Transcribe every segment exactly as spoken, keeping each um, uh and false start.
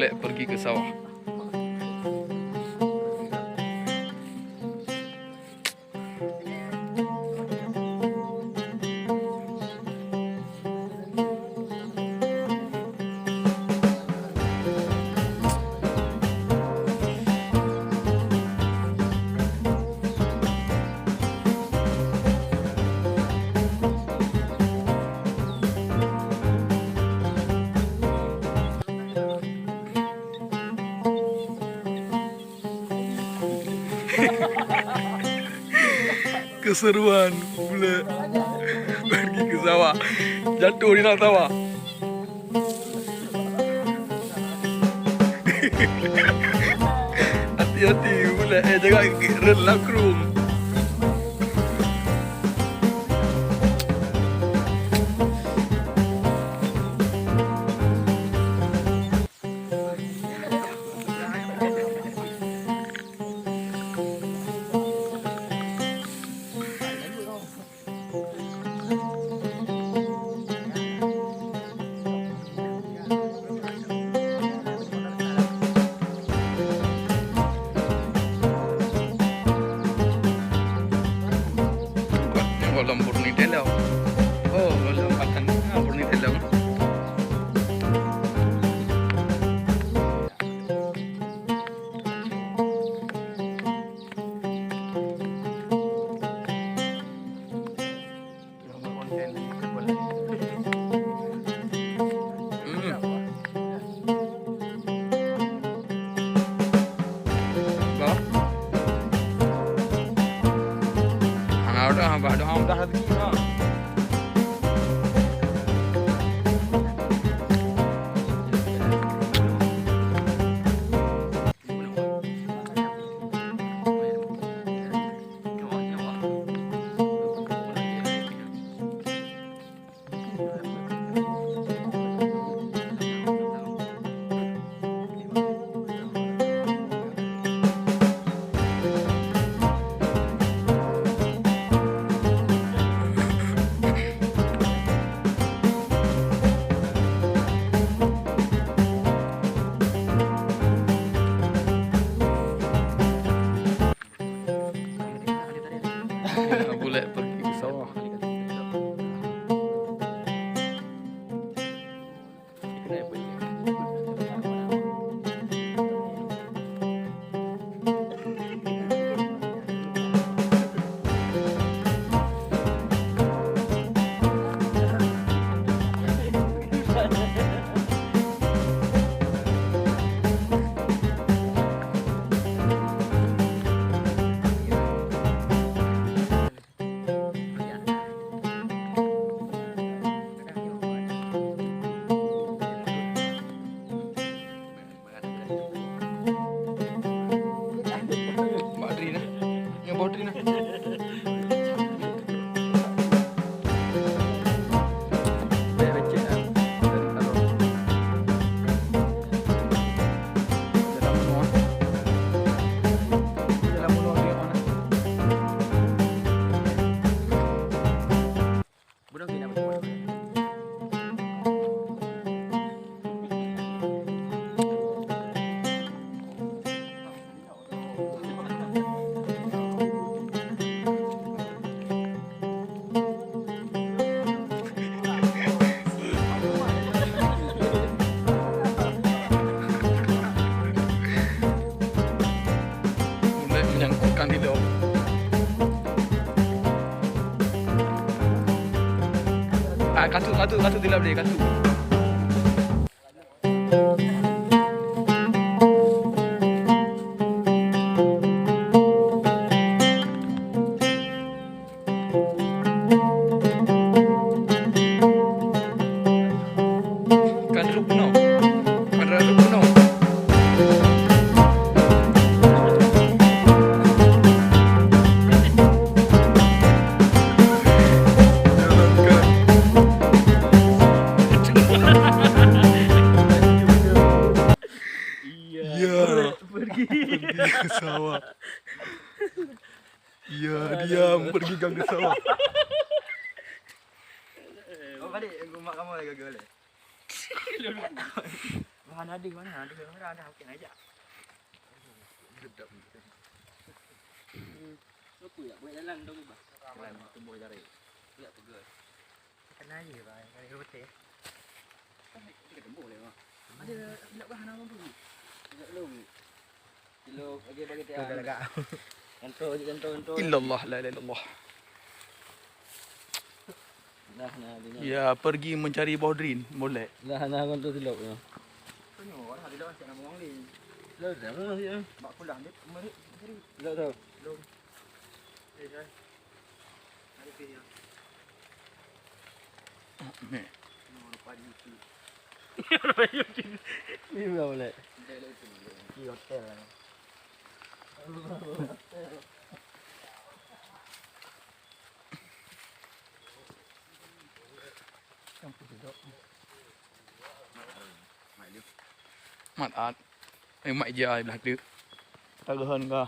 Pergi ke sawah. Keseruan bule pergi ke sawah. Jatuh di dalam sawah. Hati-hati bule, eh, jaga rel lakrum. Gohlom peureuni telong. Oh, gohlom makan, ah, peureuni telong. Hmm. Bah. Hana udah, bah, dah, dah rezeki, bah. Bulek pergi ke sawah. Mak Dri nah. Nyoe boh Dri nah. Bèk becek ah. Dari kalau. Dalam rumah. Dalam rumah dia mana? Mulai menyangkutkan di lom. Ah, kasut, kasut, kasut di lom deh, kasut. Kan rukno. Kan rukno. Iya. Pergi. Pergi ke sawah. Iya, diam, pergi gang ke sawah. Oh, balik, mak kamu lagi gagal. Hana deuh mana? Deuh merah dah, okey, najak. Apa ya? Buat jalan dong, bah. Jalan tumbuh jari. Tidak tegas. Kena aja, bah. Kena roti. Kan kita tumbuh leh, bah. Ada ilok kah hana mampu? Tidak belum. Ilok lagi bagi dia. Kau galak. Contoh je, contoh, contoh. Illallah, la ilaha illallah. Nah, nah, dia. Ya, pergi mencari boh drin, boleh. Nah, nah, contoh silop ya. Tanya orang ada dah nak ngomong ni. Dah, dah, dah, dah. Mak pulang dia, mari, mari. Dah, dah. Belum. Eh, dah. Ada ke ya? Ni. Ni orang padi tu. Ni orang padi tu. Ni berapa boleh? Dia lah tu. Di hotel lah. Mat at. Eh, mat ija blah tu. Tagahan ka.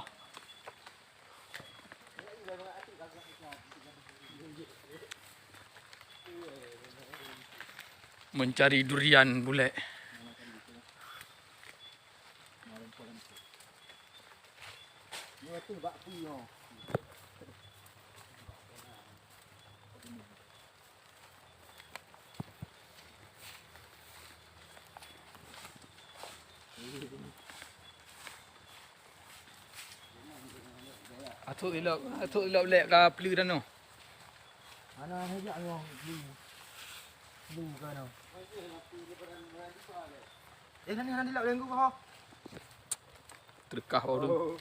Mencari durian bulek. Atuk ilok, atuk ilok lek ka peuleu dan noh. Hana, hana jak nyoe. Lu, lu ka na. Eh, nani, nani lak lenggu kau. Terkah orang tu.